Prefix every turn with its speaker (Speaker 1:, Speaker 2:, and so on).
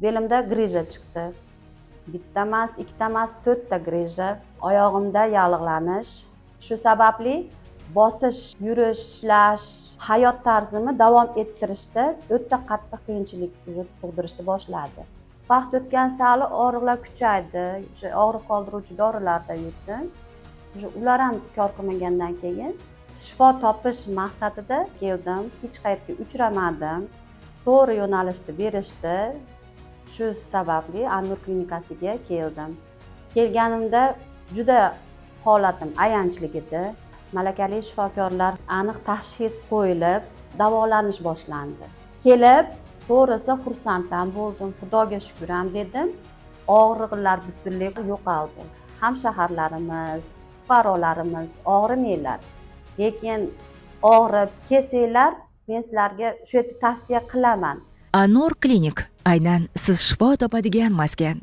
Speaker 1: Belimda грыжа chiqdi. Bitta emas, ikkita emas, to'rtta грыжа. Oyog'imda yallig'lanish. Shu sababli bosish, yurish, ishlash, hayot tarzimni davom ettirishda o'ta qattiq qiyinchilik уже tug'dirishni boshladi. Vaqt o'tgan sari og'riqlar kuchaydi. O'sha og'riq qoldiruvchi dorilarda yutdim. Уже ular ham kor qilmagandan keyin shifo topish maqsadida keldim. Hech qayerga uchramadim. To'g'ri yo'nalishni berishdi. Shu sababli Anur klinikasiga keldim. Kelganimda juda holatim ayanchli edi. Malakali shifokorlar aniq tashxis qo'yilib, davolanish boshlandi. Kelib, to'g'risi, xursand ham bo'ldim. Xudoga shukur ham dedim. Og'riqlar butunlay yo'qoldi. Hamshaharlarimiz, fuqarolarimiz, og'rimanglar. Lekin og'rib kelsanglar, men sizlarga shu yerda tavsiya qilaman.
Speaker 2: Anor Klinik aynan siz shifo topadigan maskan.